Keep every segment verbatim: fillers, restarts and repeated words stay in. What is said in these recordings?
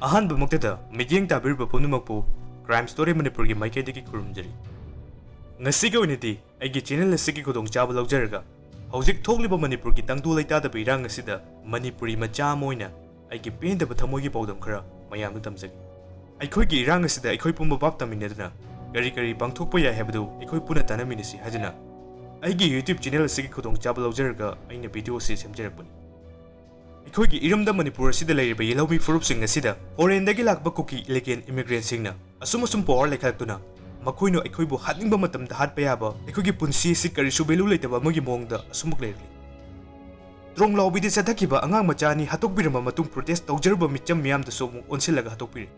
ꯑꯍꯥꯟꯕꯃꯛꯇꯗ ꯃꯤꯠꯌꯦꯡ ꯇꯥꯕꯤꯔꯤꯕ ꯄꯨꯝꯅꯃꯛꯄꯨ Crime Story ꯃꯅꯤꯄꯨꯔꯒꯤ ꯃꯥꯏꯀꯩꯗꯒꯤ ꯈꯨꯔꯨꯝꯖꯔꯤ꯫ ꯉꯁꯤꯒꯤ ꯑꯣꯏꯅꯗꯤ ꯑꯩꯒꯤ channel ꯑꯁꯤꯒꯤ ꯈꯨꯗꯣꯡꯆꯥꯕ ꯂꯧꯖꯔꯒ ꯍꯧꯖꯤꯛ ꯊꯣꯛꯂꯤꯕ ꯃꯅꯤꯄꯨꯔꯒꯤ ꯇꯪꯗꯨ ꯂꯩꯇꯥꯗꯕ ꯏꯔꯥꯡ ꯑꯁꯤꯗ ꯃꯅꯤꯄꯨꯔꯤ ꯃꯆꯥ ꯑꯃ ꯑꯣꯏꯅ ꯑꯩꯒꯤ ꯄꯦꯟꯗꯕ ꯊꯃꯣꯏꯒꯤ ꯄꯥꯎꯗꯝ ꯈꯔ ꯃꯌꯥꯝꯗ ꯇꯝꯖꯒꯦ꯫ ꯑꯩꯈꯣꯏꯒꯤ ꯏꯔꯥꯡ ꯑꯁꯤꯗ ꯑꯩꯈꯣꯏ ꯄꯨꯝꯕ ꯚꯥꯞ ꯇꯥꯃꯤꯟꯅꯗꯨꯅ ꯀꯔꯤ ꯀꯔꯤ ꯄꯥꯡꯊꯣꯛꯄ ꯌꯥꯏ ꯍꯥꯏꯕꯗꯨ ꯑꯩꯈꯣꯏ ꯄꯨꯟꯅ ꯇꯥꯟꯅꯃꯤꯟꯅꯁꯤ ꯍꯥꯏꯗꯨꯅ ꯑꯩꯒꯤ YouTube channel ꯑꯁꯤꯒꯤ ꯈꯨꯗꯣꯡꯆꯥꯕ ꯂꯧꯖꯔꯒ ꯑꯩꯅ video ꯑꯁꯤ ꯁꯦꯝꯖꯔꯛꯄꯅꯤ꯫ ꯑꯩꯈꯣꯏꯒꯤ ꯏꯔꯝꯗꯝ ꯃꯅꯤꯄꯨꯔ ꯑꯁꯤꯗ ꯂꯩꯔꯤꯕ ꯌꯦꯜꯍꯧꯃꯤ ꯐꯨꯔꯨꯞꯁꯤꯡ ꯑꯁꯤꯗ foreignꯗꯒꯤ ꯂꯥꯛꯄ ꯀꯨꯀꯤ illegal immigrantꯁꯤꯡꯅ ꯑꯁꯨꯝ ꯑꯁꯨꯝ power ꯂꯩꯈꯠꯂꯛꯇꯨꯅ ꯃꯈꯣꯏꯅ ꯑꯩꯈꯣꯏꯕꯨ ꯍꯥꯠꯅꯤꯡꯕ ꯃꯇꯝꯗ ꯍꯥꯠꯄ ꯌꯥꯕ, ꯑꯩꯈꯣꯏꯒꯤ ꯄꯨꯟꯁꯤ ꯑꯁꯤ ꯀꯔꯤꯁꯨ value ꯂꯩꯇꯕ ꯑꯃꯒꯤ ꯃꯑꯣꯡꯗ ꯑꯁꯨꯝꯃꯛ ꯂꯩꯔꯛꯂꯤ꯫ ꯇ꯭ꯔꯣꯡꯂꯥꯎꯕꯤꯗ ꯆꯠꯊꯈꯤꯕ ꯑꯉꯥꯡ ꯃꯆꯥ ꯑꯅꯤ ꯍꯥꯠꯇꯣꯛꯄꯤꯔꯝꯕ ꯃꯇꯨꯡ protest ꯇꯧꯖꯔꯨꯕ ꯃꯤꯆꯝ ꯃꯤꯌꯥꯝꯗꯁꯨ ꯑꯃꯨꯛ ꯑꯣꯟꯁꯤꯜꯂꯒ ꯍꯥꯠꯇꯣꯛꯄꯤꯔꯦ꯫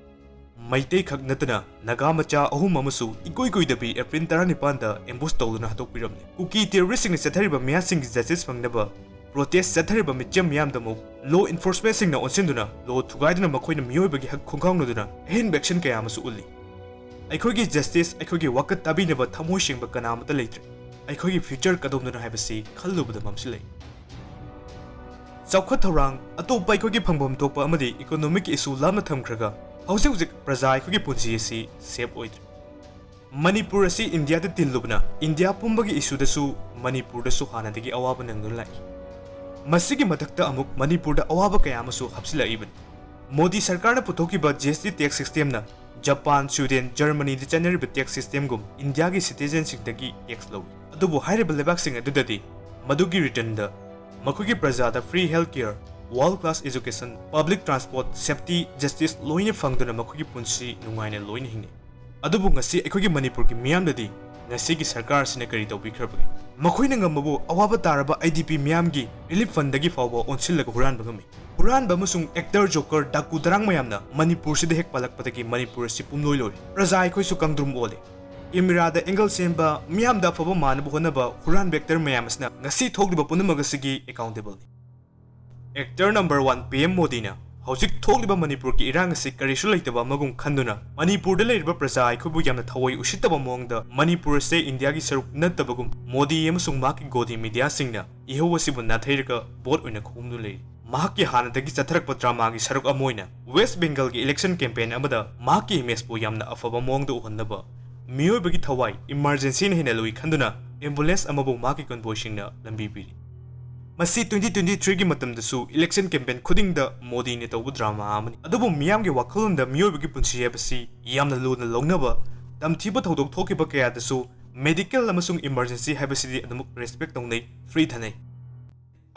ꯃꯩꯇꯩ ꯈꯛ ꯅꯠꯇꯅ ꯅꯥꯒꯥ ꯃꯆꯥ ꯑꯍꯨꯝ ꯑꯃꯁꯨ ꯏꯀꯨꯏ ꯀꯨꯏꯗꯕꯤ April ꯇꯔꯥꯅꯤꯄꯥꯟꯗ ambush ꯇꯧꯗꯨꯅ ꯍꯥꯠꯇꯣꯛꯄꯤꯔꯝꯂꯦ꯫ ꯀꯨꯀꯤ terroristꯁꯤꯡꯅ ꯆꯠꯊꯔꯤꯕ ꯃꯤꯌꯥꯝꯁꯤꯡꯒꯤ justice ꯐꯪꯅꯕ protest ꯆꯠꯊꯔꯤꯕ ꯃꯤꯆꯝ ꯃꯤꯌꯥꯝꯗ ꯑꯃꯨꯛ law enforcementꯁꯤꯡꯅ ꯑꯣꯟꯁꯤꯟꯗꯨꯅ law ꯊꯨꯒꯥꯏꯗꯨꯅ ꯃꯈꯣꯏꯅ ꯃꯤꯑꯣꯏꯕꯒꯤ ꯍꯛ ꯈꯣꯡꯒꯥꯎꯅꯗꯨꯅ ꯑꯍꯦꯟꯕ action ꯀꯌꯥ ꯑꯃꯁꯨ ꯎꯠꯂꯤ꯫ ꯑꯩꯈꯣꯏꯒꯤ justice, ꯑꯩꯈꯣꯏꯒꯤ ꯋꯥꯀꯠ ꯇꯥꯕꯤꯅꯕ ꯊꯃꯣꯏ ꯁꯦꯡꯕ ꯀꯅꯥ ꯑꯃꯠꯇ ꯂꯩꯇ꯭ꯔꯦ꯫ ꯑꯩꯈꯣꯏꯒꯤ future ꯀꯗꯣꯝꯗꯅꯣ ꯍꯥꯏꯕꯁꯤ ꯈꯜꯂꯨꯕꯗ ꯃꯝꯁꯤꯜꯂꯛꯏ꯫ ꯆꯥꯎꯈꯠ ꯊꯧꯔꯥꯡ, ꯑꯇꯣꯞꯄ ꯑꯩꯈꯣꯏꯒꯤ ꯐꯪꯐꯝ ꯊꯣꯛꯄ ꯑꯃꯗꯤ economic issue ꯂꯥꯞꯅ ꯊꯝꯈ꯭ꯔꯒ ꯍꯧꯖꯤꯛ ꯍꯧꯖꯤꯛ ꯄ꯭ꯔꯖꯥ ꯑꯩꯈꯣꯏꯒꯤ ꯄꯨꯟꯁꯤ ꯑꯁꯤ safe ꯑꯣꯏꯗ꯭ꯔꯦ꯫ ꯃꯅꯤꯄꯨꯔ ꯑꯁꯤ ꯏꯟꯗꯤꯌꯥꯗ ꯇꯤꯜꯂꯨꯕꯅ ꯏꯟꯗꯤꯌꯥ ꯄꯨꯝꯕꯒꯤ issueꯗꯁꯨ ꯃꯅꯤꯄꯨꯔꯗꯁꯨ ꯍꯥꯟꯅꯗꯒꯤ ꯑꯋꯥꯕ ꯅꯪꯗꯨꯅ ꯂꯥꯛꯏ꯫ ꯃꯁꯤꯒꯤ ꯃꯊꯛꯇ ꯑꯃꯨꯛ ꯃꯅꯤꯄꯨꯔꯗ ꯑꯋꯥꯕ ꯀꯌꯥ ꯑꯃꯁꯨ ꯍꯥꯞꯆꯤꯜꯂꯛꯏꯕꯅꯤ꯫ ꯃꯣꯗꯤ ꯁꯔꯀꯥꯔꯅ ꯄꯨꯊꯣꯛꯈꯤꯕ GST tax systemꯅ ꯖꯄꯥꯟ, ꯁ꯭ꯋꯤꯗꯦꯟ, ꯖꯔꯃꯅꯤꯗ ꯆꯠꯅꯔꯤꯕ tax systemꯒꯨꯝ ꯏꯟꯗꯤꯌꯥꯒꯤ citizenꯁꯤꯡꯗꯒꯤ tax ꯂꯧꯏ꯫ ꯑꯗꯨꯕꯨ ꯍꯥꯏꯔꯤꯕ ꯂꯩꯕꯥꯛꯁꯤꯡ ꯑꯗꯨꯗꯗꯤ ꯃꯗꯨꯒꯤ returnꯗ ꯃꯈꯣꯏꯒꯤ ꯄ꯭ꯔꯖꯥꯗ free health care, world class education, public transport, safety, justice ꯂꯣꯏꯅ ꯐꯪꯗꯨꯅ ꯃꯈꯣꯏꯒꯤ ꯄꯨꯟꯁꯤ ꯅꯨꯡꯉꯥꯏꯅ ꯂꯣꯏꯅ ꯍꯤꯡꯅꯩ꯫ ꯑꯗꯨꯕꯨ ꯉꯁꯤ ꯑꯩꯈꯣꯏꯒꯤ ꯃꯅꯤꯄꯨꯔꯒꯤ ꯃꯤꯌꯥꯝꯗꯗꯤ ꯉꯁꯤꯒꯤ ꯁꯔꯀꯥꯔ ꯑꯁꯤꯅ ꯀꯔꯤ ꯇꯧꯕꯤꯈ꯭ꯔꯕꯒꯦ? ꯃꯈꯣꯏꯅ ꯉꯝꯕꯕꯨ ꯑꯋꯥꯕ ꯇꯥꯔꯕ IDP ꯃꯤꯌꯥꯝꯒꯤ relief fundꯗꯒꯤ ꯐꯥꯎꯕ ꯑꯣꯟꯁꯤꯜꯂꯒ ꯍꯨꯔꯥꯟꯕ ꯉꯝꯃꯤ꯫ ꯍꯨꯔꯥꯟꯕ ꯑꯃꯁꯨꯡ actor joker ꯗꯥꯀꯨ ꯗꯔꯥꯡ ꯃꯌꯥꯝꯅ ꯃꯅꯤꯄꯨꯔꯁꯤꯗ ꯍꯦꯛ ꯄꯥꯜꯂꯛꯄꯗꯒꯤ ꯃꯅꯤꯄꯨꯔ ꯑꯁꯤ ꯄꯨꯝꯂꯣꯏ ꯂꯣꯏꯔꯦ꯫ ꯄ꯭ꯔꯖꯥ ꯑꯩꯈꯣꯏꯁꯨ ꯀꯪꯗ꯭ꯔꯨꯝ ꯑꯣꯜꯂꯦ꯫ Cameraꯗ angle ꯁꯦꯝꯕ, ꯃꯤꯌꯥꯝꯗ ꯑꯐꯕ ꯃꯥꯟꯅꯕ ꯍꯣꯠꯅꯕ ꯍꯨꯔꯥꯟꯕ actor ꯃꯌꯥꯝ ꯑꯁꯤꯅ ꯉꯁꯤ ꯊꯣꯛꯂꯤꯕ ꯄꯨꯝꯅꯃꯛ ꯑꯁꯤꯒꯤ accountableꯅꯤ꯫ Actor number one PM ꯃꯣꯗꯤꯅ ꯍꯧꯖꯤꯛ ꯊꯣꯛꯂꯤꯕ ꯃꯅꯤꯄꯨꯔꯒꯤ ꯏꯔꯥꯡ ꯑꯁꯤ ꯀꯔꯤꯁꯨ ꯂꯩꯇꯕ ꯑꯃꯒꯨꯝ ꯈꯟꯗꯨꯅ ꯃꯅꯤꯄꯨꯔꯗ ꯂꯩꯔꯤꯕ ꯄ꯭ꯔꯖꯥ ꯑꯩꯈꯣꯏꯕꯨ ꯌꯥꯝꯅ ꯊꯑꯣꯏ ꯎꯁꯤꯠꯇꯕ ꯃꯑꯣꯡꯗ ꯃꯅꯤꯄꯨꯔ ꯑꯁꯦ ꯏꯟꯗꯤꯌꯥꯒꯤ ꯁꯔꯨꯛ ꯅꯠꯇꯕꯒꯨꯝ ꯃꯣꯗꯤ ꯑꯃꯁꯨꯡ ꯃꯍꯥꯛꯀꯤ ꯒꯣꯗꯤ mediaꯁꯤꯡꯅ ꯏꯍꯧ ꯑꯁꯤꯕꯨ ꯅꯥꯊꯩꯔꯒ vote ꯑꯣꯏꯅ ꯈꯣꯝꯗꯨꯅ ꯂꯩꯔꯤ꯫ ꯃꯍꯥꯛꯀꯤ ꯍꯥꯟꯅꯗꯒꯤ ꯆꯠꯊꯔꯛꯄ dramaꯒꯤ ꯁꯔꯨꯛ ꯑꯃ ꯑꯣꯏꯅ West Bengalꯒꯤ election campaign ꯑꯃꯗ ꯃꯍꯥꯛꯀꯤ imageꯄꯨ ꯌꯥꯝꯅ ꯑꯐꯕ ꯃꯑꯣꯡꯗ ꯎꯍꯟꯅꯕ ꯃꯤꯑꯣꯏꯕꯒꯤ ꯊꯋꯥꯏ emergencyꯅ ꯍꯦꯟꯅ ꯂꯨꯏ ꯈꯟꯗꯨꯅ ambulance ꯑꯃꯕꯨ ꯃꯍꯥꯛꯀꯤ convoyꯁꯤꯡꯅ ꯂꯝꯕꯤ ꯄꯤꯔꯤ꯫ ꯃꯁꯤ twenty twenty threeꯒꯤ ꯃꯇꯝꯗꯁꯨ election campaign ꯈꯨꯗꯤꯡꯗ ꯃꯣꯗꯤꯅ ꯇꯧꯕ drama ꯑꯃꯅꯤ꯫ ꯑꯗꯨꯕꯨ ꯃꯤꯌꯥꯝꯒꯤ ꯋꯥꯈꯜꯂꯣꯟꯗ ꯃꯤꯑꯣꯏꯕꯒꯤ ꯄꯨꯟꯁꯤ ꯍꯥꯏꯕꯁꯤ ꯌꯥꯝꯅ ꯂꯨꯅ ꯂꯧꯅꯕ, ꯇꯝꯊꯤꯕ ꯊꯧꯗꯣꯛ ꯊꯣꯛꯈꯤꯕ ꯀꯌꯥꯗꯁꯨ medical ꯑꯃꯁꯨꯡ emergency ꯍꯥꯏꯕꯁꯤꯗꯤ ꯑꯗꯨꯃꯛ respect ꯇꯧꯅꯩ, free ꯊꯥꯅꯩ꯫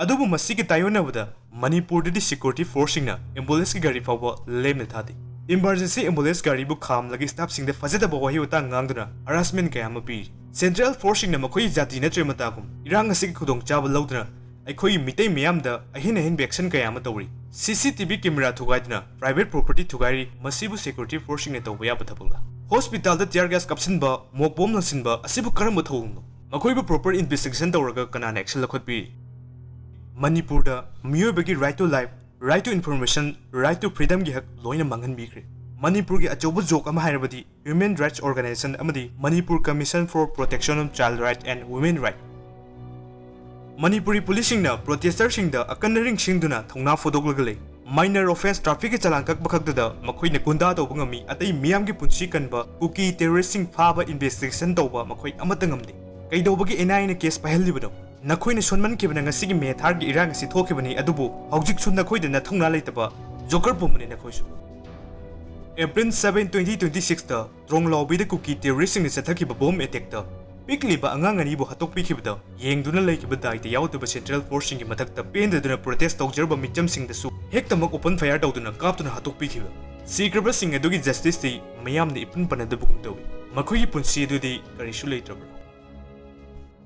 ꯑꯗꯨꯕꯨ ꯃꯁꯤꯒꯤ ꯇꯥꯏꯑꯣꯟꯅꯕꯗ ꯃꯅꯤꯄꯨꯔꯗꯗꯤ security forceꯁꯤꯡꯅ ambulanceꯀꯤ ꯒꯥꯔꯤ ꯐꯥꯎꯕ ꯂꯦꯝꯅ ꯊꯥꯗꯦ꯫ Emergency ambulance ꯒꯥꯔꯤꯕꯨ ꯈꯥꯝꯂꯒ staffꯁꯤꯡꯗ ꯐꯖꯗꯕ ꯋꯥꯍꯩ ꯋꯥꯇꯥ ꯉꯥꯡꯗꯨꯅ harassment ꯀꯌꯥ ꯑꯃ ꯄꯤꯔꯤ꯫ Central forceꯁꯤꯡꯅ ꯃꯈꯣꯏꯒꯤ ꯖꯥꯇꯤ ꯅꯠꯇ꯭ꯔꯦ ꯃꯇꯥꯒꯨꯝ ꯏꯔꯥꯡ ꯑꯁꯤꯒꯤ ꯈꯨꯗꯣꯡꯆꯥꯕ ꯂꯧꯗꯨꯅ ꯑꯩꯈꯣꯏꯒꯤ ꯃꯤꯇꯩ ꯃꯤꯌꯥꯝꯗ ꯑꯍꯦꯟ ꯑꯍꯦꯟꯕ action ꯀꯌꯥ ꯑꯃ ꯇꯧꯔꯤ꯫ CCTV camera ꯊꯨꯒꯥꯏꯗꯨꯅ private property ꯊꯨꯒꯥꯏꯔꯤ, ꯃꯁꯤꯕꯨ security forceꯁꯤꯡꯅ ꯇꯧꯕ ꯌꯥꯕ ꯊꯕꯛꯂ? Hospitalꯗ tear gas ꯀꯥꯞꯁꯤꯟꯕ, mock bomb ꯂꯪꯁꯤꯟꯕ ꯑꯁꯤꯕꯨ ꯀꯔꯝꯕ ꯊꯧꯑꯣꯡꯅꯣ? ꯃꯈꯣꯏꯕꯨ proper investigation ꯇꯧꯔꯒ ꯀꯅꯥꯅ action ꯂꯧꯈꯠꯄꯤꯔꯤ? ꯃꯅꯤꯄꯨꯔꯗ ꯃꯤꯑꯣꯏꯕꯒꯤ right to life, right to information, right to freedomꯒꯤ ꯍꯛ ꯂꯣꯏꯅ ꯃꯥꯡꯍꯟꯕꯤꯈ꯭ꯔꯦ꯫ ꯃꯅꯤꯄꯨꯔꯒꯤ ꯑꯆꯧꯕ joke ꯑꯃ ꯍꯥꯏꯔꯕꯗꯤ Human Rights Organization ꯑꯃꯗꯤ Manipur Commission for Protection of Child Right and Women Right, Manipuri policeꯁꯤꯡꯅ protesterꯁꯤꯡꯗ ꯑꯀꯟ ꯑꯔꯤꯡ ꯁꯤꯡꯗꯨꯅ ꯊꯧꯅꯥ ꯐꯣꯗꯣꯛꯂꯒ ꯂꯩ꯫ Minor offence trafficꯀꯤ ꯆꯂꯥꯟ ꯀꯛꯄ ꯈꯛꯇꯗ ꯃꯈꯣꯏꯅ ꯒꯨꯟꯗꯥ ꯇꯧꯕ ꯉꯝꯃꯤ, ꯑꯇꯩ ꯃꯤꯌꯥꯝꯒꯤ ꯄꯨꯟꯁꯤ ꯀꯟꯕ ꯀꯨꯀꯤ terroristꯁꯤꯡ ꯐꯥꯕ investigation ꯇꯧꯕ ꯃꯈꯣꯏ ꯑꯃꯠꯇ ꯉꯝꯗꯦ꯫ ꯀꯩꯗꯧꯕꯒꯤ NIAꯅ case ꯄꯥꯏꯍꯜꯂꯤꯕꯅꯣ? ꯅꯈꯣꯏꯅ ꯁꯣꯟꯃꯟꯈꯤꯕꯅ ꯉꯁꯤꯒꯤ ꯃꯦ ꯊꯥꯔꯒꯤ ꯏꯔꯥꯡ ꯑꯁꯤ ꯊꯣꯛꯈꯤꯕꯅꯤ, ꯑꯗꯨꯕꯨ ꯍꯧꯖꯤꯛꯁꯨ ꯅꯈꯣꯏꯗ ꯅꯊꯧꯅꯥ ꯂꯩꯇꯕ joker ꯄꯨꯝꯕꯅꯤ ꯅꯈꯣꯏꯁꯨ꯫ April seven, twenty twenty sixꯇ ꯇ꯭ꯔꯣꯡꯂꯥꯎꯕꯤꯗ ꯀꯨꯀꯤ terroristꯁꯤꯡꯅ ꯆꯠꯊꯈꯤꯕ bomb attackꯇ ꯄꯤꯛꯂꯤꯕ ꯑꯉꯥꯡ ꯑꯅꯤꯕꯨ ꯍꯥꯠꯇꯣꯛꯄꯤꯈꯤꯕꯗ ꯌꯦꯡꯗꯨꯅ ꯂꯩꯈꯤꯕ ꯗꯥꯏꯇ ꯌꯥꯎꯗꯕ central forceꯁꯤꯡꯒꯤ ꯃꯊꯛꯇ ꯄꯦꯟꯗꯗꯨꯅ protest ꯇꯧꯖꯔꯕ ꯃꯤꯆꯝꯁꯤꯡꯗꯁꯨ ꯍꯦꯛꯇꯃꯛ open fire ꯇꯧꯗꯨꯅ ꯀꯥꯞꯇꯨꯅ ꯍꯥꯠꯇꯣꯛꯄꯤꯈꯤꯕ꯫ ꯁꯤꯈ꯭ꯔꯕꯁꯤꯡ ꯑꯗꯨꯒꯤ justiceꯇꯤ ꯃꯤꯌꯥꯝꯅ ꯏꯄꯟ ꯄꯟꯅꯗꯕꯒꯨꯝ ꯇꯧꯏ꯫ ꯃꯈꯣꯏꯒꯤ ꯄꯨꯟꯁꯤ ꯑꯗꯨꯗꯤ ꯀꯔꯤꯁꯨ ꯂꯩꯇ꯭ꯔꯕ꯭ꯔꯥ?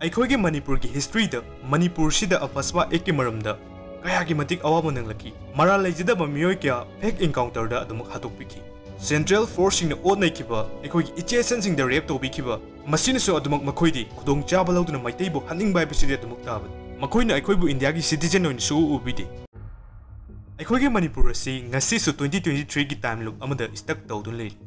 ꯑꯩꯈꯣꯏꯒꯤ ꯃꯅꯤꯄꯨꯔꯒꯤ historyꯗ ꯃꯅꯤꯄꯨꯔꯁꯤꯗ AFSPA actꯀꯤ ꯃꯔꯝꯗ ꯀꯌꯥꯒꯤ ꯃꯇꯤꯛ ꯑꯋꯥꯕ ꯅꯪꯂꯛꯈꯤ꯫ ꯃꯔꯥꯜ ꯂꯩꯖꯗꯕ ꯃꯤꯑꯣꯏ ꯀꯌꯥ fake encounterꯗ ꯑꯗꯨꯃꯛ ꯍꯥꯠꯇꯣꯛꯄꯤꯈꯤ꯫ Central forceꯁꯤꯡꯅ ꯑꯣꯠ ꯅꯩꯈꯤꯕ, ꯑꯩꯈꯣꯏꯒꯤ ꯏꯆꯦ ꯏꯆꯟꯁꯤꯡꯗ rape ꯇꯧꯕꯤꯈꯤꯕ, ꯃꯁꯤꯅꯁꯨ ꯑꯗꯨꯃꯛ ꯃꯈꯣꯏꯗꯤ ꯈꯨꯗꯣꯡꯆꯥꯕ ꯂꯧꯗꯨꯅ ꯃꯩꯇꯩꯕꯨ ꯍꯥꯠꯅꯤꯡꯕ ꯍꯥꯏꯕꯁꯤꯗꯤ ꯑꯗꯨꯃꯛ ꯇꯥꯕꯅꯤ꯫ ꯃꯈꯣꯏꯅ ꯑꯩꯈꯣꯏꯕꯨ ꯏꯟꯗꯤꯌꯥꯒꯤ citizen ꯑꯣꯏꯅꯁꯨ ꯎꯕꯤꯗꯦ꯫ ꯑꯩꯈꯣꯏꯒꯤ ꯃꯅꯤꯄꯨꯔ ꯑꯁꯤ ꯉꯁꯤꯁꯨ twenty twenty threeꯒꯤ time loop ꯑꯃꯗ stuck ꯇꯧꯗꯨꯅ ꯂꯩꯔꯤ꯫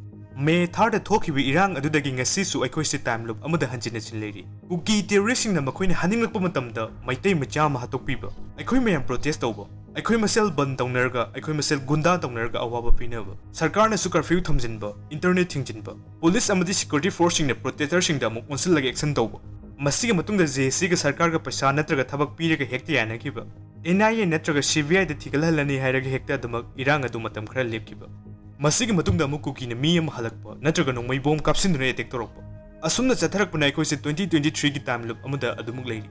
ꯃꯦ ꯊꯥꯔꯗ ꯊꯣꯛꯈꯤꯕ ꯏꯔꯥꯡ ꯑꯗꯨꯗꯒꯤ ꯉꯁꯤꯁꯨ ꯑꯩꯈꯣꯏꯁꯤ time loop ꯑꯃꯗ ꯍꯟꯖꯤꯟ ꯍꯟꯖꯤꯟ ꯂꯩꯔꯤ꯫ ꯀꯨꯀꯤ terroristꯁꯤꯡꯅ ꯃꯈꯣꯏꯅ ꯍꯥꯠꯅꯤꯡꯂꯛꯄ ꯃꯇꯝꯗ ꯃꯩꯇꯩ ꯃꯆꯥ ꯑꯃ ꯍꯥꯠꯇꯣꯛꯄꯤꯕ, ꯑꯩꯈꯣꯏ ꯃꯌꯥꯝ protest ꯇꯧꯕ, ꯑꯩꯈꯣꯏ ꯃꯁꯦꯜ ꯕꯟ ꯇꯧꯅꯔꯒ, ꯑꯩꯈꯣꯏ ꯃꯁꯦꯜ ꯒꯨꯟꯗꯥ ꯇꯧꯅꯔꯒ ꯑꯋꯥꯕ ꯄꯤꯅꯕ, ꯁꯔꯀꯥꯔꯅꯁꯨ ꯀꯔꯐ꯭ꯌꯨ ꯊꯝꯖꯤꯟꯕ, ꯏꯟꯇꯔꯅꯦꯠ ꯊꯤꯡꯖꯤꯟꯕ, ꯄꯨꯂꯤꯁ ꯑꯃꯗꯤ ꯁꯦꯀ꯭ꯌꯨꯔꯤꯇꯤ ꯐꯣꯔꯁꯁꯤꯡꯅ ꯄ꯭ꯔꯣꯇꯦꯁꯇꯔꯁꯤꯡꯗ ꯑꯃꯨꯛ ꯑꯣꯟꯁꯤꯜꯂꯒ ꯑꯦꯛꯁꯟ ꯇꯧꯕ, ꯃꯁꯤꯒꯤ ꯃꯇꯨꯡꯗ ꯖꯦ ꯑꯦꯁ ꯁꯤꯒ ꯁꯔꯀꯥꯔꯒ ꯄꯩꯁꯥ ꯅꯠꯇ꯭ꯔꯒ ꯊꯕꯛ ꯄꯤꯔꯒ ꯍꯦꯛꯇ ꯌꯥꯅꯈꯤꯕ, ꯑꯦꯟ ꯑꯥꯏ ꯑꯦ ꯅꯠꯇ꯭ꯔꯒ ꯁꯤ ꯕꯤ ꯑꯥꯏꯗ ꯊꯤꯒꯠꯍꯜꯂꯅꯤ ꯍꯥꯏꯔꯒ ꯍꯦꯛꯇ ꯑꯗꯨꯃꯛ ꯏꯔꯥꯡ ꯑꯗꯨ ꯃꯇꯝ ꯈꯔ ꯂꯦꯞꯈꯤꯕ꯫ ꯃꯁꯤꯒꯤ ꯃꯇꯨꯡꯗ ꯑꯃꯨꯛ ꯀꯨꯀꯤꯅ ꯃꯤ ꯑꯃ ꯍꯜꯂꯛꯄ ꯅꯠꯇ꯭ꯔꯒ ꯅꯣꯡꯃꯩ ꯕꯣꯝ ꯀꯥꯞꯁꯤꯟꯗꯨꯅ ꯑꯦꯇꯦꯛ ꯇꯧꯔꯛꯄ꯫ ꯑꯁꯨꯝꯅ ꯆꯠꯊꯔꯛꯄꯅ ꯑꯩꯈꯣꯏꯁꯦ ꯇ꯭ꯋꯦꯟꯇꯤ ꯇ꯭ꯋꯦꯟꯇꯤ ꯊ꯭ꯔꯤꯒꯤ ꯇꯥꯏꯝ ꯂꯨꯞ ꯑꯃꯗ ꯑꯗꯨꯃꯛ ꯂꯩꯔꯤ꯫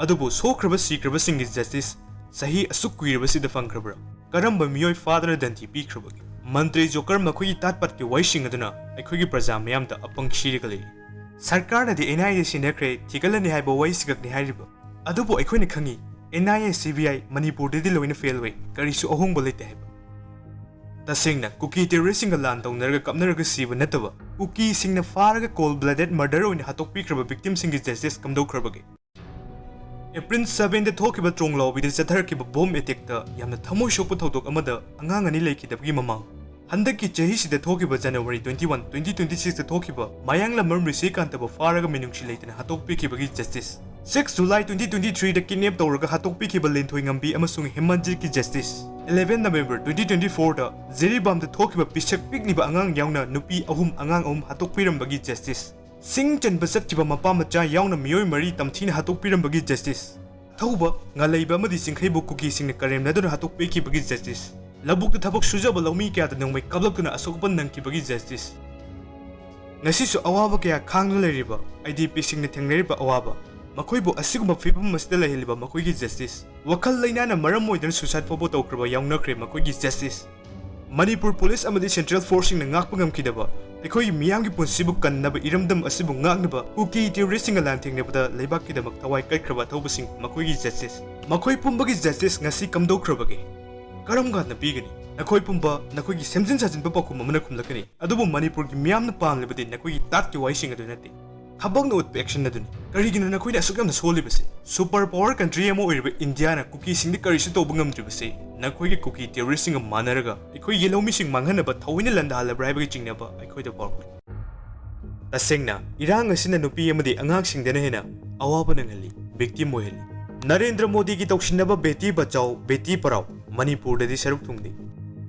ꯑꯗꯨꯕꯨ ꯁꯣꯛꯈ꯭ꯔꯕ ꯁꯤꯈ꯭ꯔꯕꯁꯤꯡꯒꯤ ꯖꯁꯇꯤꯁ ꯆꯍꯤ ꯑꯁꯨꯛ ꯀꯨꯏꯔꯕꯁꯤꯗ ꯐꯪꯈ꯭ꯔꯕ꯭ꯔꯥ? ꯀꯔꯝꯕ ꯃꯤꯑꯣꯏ ꯐꯥꯗꯨꯅ ꯗꯟꯗꯤ ꯄꯤꯈ꯭ꯔꯕꯒꯦ? ꯃꯟꯇ꯭ꯔꯤ ꯖꯣꯀꯔ ꯃꯈꯣꯏꯒꯤ ꯇꯥꯠ ꯄꯥꯠꯀꯤ ꯋꯥꯍꯩꯁꯤꯡ ꯑꯗꯨꯅ ꯑꯩꯈꯣꯏꯒꯤ ꯄ꯭ꯔꯖꯥ ꯃꯤꯌꯥꯝꯗ ꯑꯄꯪ ꯁꯤꯔꯒ ꯂꯩꯔꯤ꯫ ꯁꯔꯀꯥꯔꯅꯗꯤ ꯑꯦꯟ ꯑꯥꯏ ꯑꯦ ꯁꯤꯟꯅꯈ꯭ꯔꯦ, ꯊꯤꯒꯠꯂꯅꯤ ꯍꯥꯏꯕ ꯋꯥꯍꯩꯁꯤꯈꯛꯅꯤ ꯍꯥꯏꯔꯤꯕ꯫ ꯑꯗꯨꯕꯨ ꯑꯩꯈꯣꯏꯅ ꯈꯪꯉꯤ, and I A, C B ꯑꯥꯏ ꯃꯅꯤꯄꯨꯔꯗꯗꯤ ꯂꯣꯏꯅ ꯐꯦꯜ ꯑꯣꯏ, ꯀꯔꯤꯁꯨ ꯑꯍꯣꯡꯕ ꯂꯩꯇꯦ ꯍꯥꯏꯕ꯫ ꯇꯁꯦꯡꯅ ꯀꯨꯀꯤ ꯇꯦꯔꯣꯔꯤꯁꯁꯤꯡꯒ ꯂꯥꯟ ꯇꯧꯅꯔꯒ ꯀꯞꯅꯔꯒ ꯁꯤꯕ ꯅꯠꯇꯕ, ꯀꯨꯀꯤꯁꯤꯡꯅ ꯐꯥꯔꯒ ꯀꯣꯜ ꯕ꯭ꯂꯗꯦꯗ ꯃꯔꯗꯔ ꯑꯣꯏꯅ ꯍꯥꯠꯇꯣꯛꯄꯤꯈ꯭ꯔꯕ ꯚꯤꯛꯇꯤꯝꯁꯤꯡꯒꯤ ꯖꯁꯇꯤꯁ ꯀꯝꯗꯧꯈ꯭ꯔꯕꯒꯦ? ꯑꯦꯄ꯭ꯔꯤꯜ ꯁꯕꯦꯟꯗ ꯊꯣꯛꯈꯤꯕ ꯇ꯭ꯔꯣꯡꯂꯥꯎꯕꯤꯗ ꯆꯠꯊꯔꯛꯈꯤꯕ ꯕꯣꯝ ꯑꯦꯇꯦꯛꯇ ꯌꯥꯝꯅ ꯊꯃꯣꯏ ꯁꯣꯛꯄ ꯊꯧꯗꯣꯛ ꯑꯃꯗ ꯑꯉꯥꯡ ꯑꯅꯤ ꯂꯩꯈꯤꯗꯕꯒꯤ ꯃꯃꯥꯡ, ꯍꯟꯗꯛꯀꯤ ꯆꯍꯤꯁꯤꯗ ꯊꯣꯛꯈꯤꯕ January twenty one, twenty twenty ꯁꯤꯛꯁꯇ ꯊꯣꯛꯈꯤꯕ ꯃꯌꯥꯡꯂꯝꯕꯝ ꯔꯤꯁꯤꯀꯥꯟꯇꯕꯨ ꯐꯥꯔꯒ ꯃꯤꯅꯨꯡꯁꯤ ꯂꯩꯇꯅ ꯍꯥꯠꯇꯣꯛꯄꯤꯈꯤꯕꯒꯤ justice, six July twenty twenty ꯊ꯭ꯔꯤꯗ ꯀꯤꯗꯅꯦꯞ ꯇꯧꯔꯒ ꯍꯥꯠꯇꯣꯛꯄꯤꯈꯤꯕ ꯂꯤꯟꯊꯣꯏꯉꯝꯕꯤ ꯑꯃꯁꯨꯡ ꯍꯦꯃꯟꯖꯤꯠꯀꯤ justice, eleven November twenty twenty ꯐꯣꯔꯗ ꯖꯤꯔꯤꯕꯥꯝꯗ ꯊꯣꯛꯈꯤꯕ ꯄꯤꯁꯛ ꯄꯤꯛꯂꯤꯕ ꯑꯉꯥꯡ ꯌꯥꯎꯅ ꯅꯨꯄꯤ ꯑꯍꯨꯝ, ꯑꯉꯥꯡ ꯑꯍꯨꯝ ꯍꯥꯠꯇꯣꯛꯄꯤꯔꯝꯕꯒꯤ ꯖꯁꯇꯤꯁ, ꯁꯤꯡ ꯆꯟꯕ ꯆꯠꯈꯤꯕ ꯃꯄꯥ ꯃꯆꯥ ꯌꯥꯎꯅ ꯃꯤꯑꯣꯏ ꯃꯔꯤ ꯇꯝꯊꯤꯅ ꯍꯥꯠꯇꯣꯛꯄꯤꯔꯝꯕꯒꯤ ꯖꯁꯇꯤꯁ, ꯊꯧꯕ, ꯉꯥꯂꯩꯕ ꯑꯃꯗꯤ ꯆꯤꯡꯈꯩꯕꯨ ꯀꯨꯀꯤꯁꯤꯡꯅ ꯀꯔꯦꯝꯅꯗꯨꯅ ꯍꯥꯠꯇꯣꯛꯄꯤꯈꯤꯕꯒꯤ ꯖꯁꯇꯤꯁ, ꯂꯧꯕꯨꯛꯇ ꯊꯕꯛ ꯁꯨꯖꯕ ꯂꯧꯃꯤ ꯀꯌꯥꯗ ꯅꯣꯡꯃꯩ ꯀꯥꯞꯂꯛꯇꯨꯅ ꯑꯁꯣꯛ ꯑꯄꯟ ꯅꯪꯈꯤꯕꯒꯤ ꯖꯁꯇꯤꯁ, ꯉꯁꯤꯁꯨ ꯑꯋꯥꯕ ꯀꯌꯥ ꯈꯥꯡꯗꯨꯅ ꯂꯩꯔꯤꯕ ꯑꯥꯏ ꯗꯤ ꯄꯤꯁꯤꯡꯅ ꯊꯦꯡꯅꯔꯤꯕ ꯑꯋꯥꯕ, ꯃꯈꯣꯏꯕꯨ ꯑꯁꯤꯒꯨꯝꯕ ꯐꯤꯕꯝ ꯑꯁꯤꯗ ꯂꯩꯍꯜꯂꯤꯕ ꯃꯈꯣꯏꯒꯤ ꯖꯁꯇꯤꯁ, ꯋꯥꯈꯜ ꯂꯩꯅꯥꯅ ꯃꯔꯝ ꯑꯣꯏꯗꯨꯅ ꯁꯨꯏꯁꯥꯏꯗ ꯐꯥꯎꯕ ꯇꯧꯈ꯭ꯔꯕ ꯌꯥꯎꯅꯈ꯭ꯔꯦ, ꯃꯈꯣꯏꯒꯤ ꯖꯁꯇꯤꯁ, ꯃꯅꯤꯄꯨꯔ ꯄꯨꯂꯤꯁ ꯑꯃꯗꯤ ꯁꯦꯟꯇ꯭ꯔꯦꯜ ꯐꯣꯔꯁꯁꯤꯡꯅ ꯉꯥꯛꯄ ꯉꯝꯈꯤꯗꯕ ꯑꯩꯈꯣꯏꯒꯤ ꯃꯤꯌꯥꯝꯒꯤ ꯄꯨꯟꯁꯤꯕꯨ ꯀꯟꯅꯕ ꯏꯔꯝꯗꯝ ꯑꯁꯤꯕꯨ ꯉꯥꯛꯅꯕ ꯀꯨꯀꯤ ꯇꯦꯔꯣꯔꯤꯁꯁꯤꯡꯒ ꯂꯥꯟꯊꯦꯡꯅꯕꯗ ꯂꯩꯕꯥꯛꯀꯤꯗꯃꯛ ꯊꯋꯥꯏ ꯀꯠꯈ꯭ꯔꯕ ꯑꯊꯧꯕꯁꯤꯡ, ꯃꯈꯣꯏꯒꯤ ꯖꯁꯇꯤꯁ, ꯃꯈꯣꯏ ꯄꯨꯝꯕꯒꯤ ꯖꯁꯇꯤꯁ ꯉꯁꯤ ꯀꯝꯗꯧꯈ꯭ꯔꯕꯒꯦ? ꯀꯔꯝ ꯀꯥꯟꯗ ꯄꯤꯒꯅꯤ? ꯅꯈꯣꯏ ꯄꯨꯝꯕ ꯅꯈꯣꯏꯒꯤ ꯁꯦꯝꯖꯤꯟ ꯁꯥꯖꯤꯟꯕ ꯄꯥꯎꯈꯨꯝ ꯑꯃꯅ ꯈꯨꯝꯂꯛꯀꯅꯤ, ꯑꯗꯨꯕꯨ ꯃꯅꯤꯄꯨꯔꯒꯤ ꯃꯤꯌꯥꯝꯅ ꯄꯥꯝꯂꯤꯕꯗꯤ ꯅꯈꯣꯏꯒꯤ ꯇꯥꯠꯀꯤ ꯋꯥꯍꯩꯁꯤꯡ ꯑꯗꯨ ꯅꯠꯇꯦ꯫ ꯊꯕꯛꯅ ꯎꯠꯄ ꯑꯦꯛꯁꯟ ꯑꯗꯨꯅꯤ꯫ ꯀꯔꯤꯒꯤꯅꯣ ꯅꯈꯣꯏꯅ ꯑꯁꯨꯛ ꯌꯥꯝꯅ ꯁꯣꯜꯂꯤꯕꯁꯤ? ꯁꯨꯄꯔ ꯄꯥꯋꯔ ꯀꯟꯇ꯭ꯔꯤ ꯑꯃ ꯑꯣꯏꯔꯤꯕ ꯏꯟꯗꯤꯌꯥꯅ ꯀꯨꯀꯤꯁꯤꯡꯗ ꯀꯔꯤꯁꯨ ꯇꯧꯕ ꯉꯝꯗ꯭ꯔꯤꯕꯁꯤ ꯅꯈꯣꯏꯒꯤ ꯀꯨꯀꯤ ꯇꯦꯔꯣꯔꯤꯁꯁꯤꯡꯒ ꯃꯥꯟꯅꯔꯒ ꯑꯩꯈꯣꯏꯒꯤ ꯂꯧꯃꯤꯁꯤꯡ ꯃꯥꯡꯍꯟꯅꯕ ꯊꯑꯣꯏꯅ ꯂꯥꯟꯗꯥꯍꯜꯂꯕ꯭ꯔꯥ ꯍꯥꯏꯕꯒꯤ ꯆꯤꯡꯅꯕ ꯑꯩꯈꯣꯏꯗ ꯐꯥꯎꯔꯛꯂꯤ꯫ ꯇꯁꯦꯡꯅ, ꯏꯔꯥꯡ ꯑꯁꯤꯅ ꯅꯨꯄꯤ ꯑꯃꯗꯤ ꯑꯉꯥꯡꯁꯤꯡꯗꯅ ꯍꯦꯟꯅ ꯑꯋꯥꯕ ꯅꯪꯍꯜꯂꯤ, ꯚꯤꯛꯇꯤꯝ ꯑꯣꯏꯍꯜꯂꯤ꯫ ꯅꯔꯦꯟꯗ꯭ꯔ ꯃꯣꯗꯤꯒꯤ ꯇꯧꯁꯤꯟꯅꯕ ꯕꯦꯇꯤ ꯕꯆꯥꯎ, ꯕꯦꯇꯤ ꯄꯔꯥꯎ ꯃꯅꯤꯄꯨꯔꯗꯗꯤ ꯁꯔꯨꯛ ꯊꯨꯡꯗꯦ꯫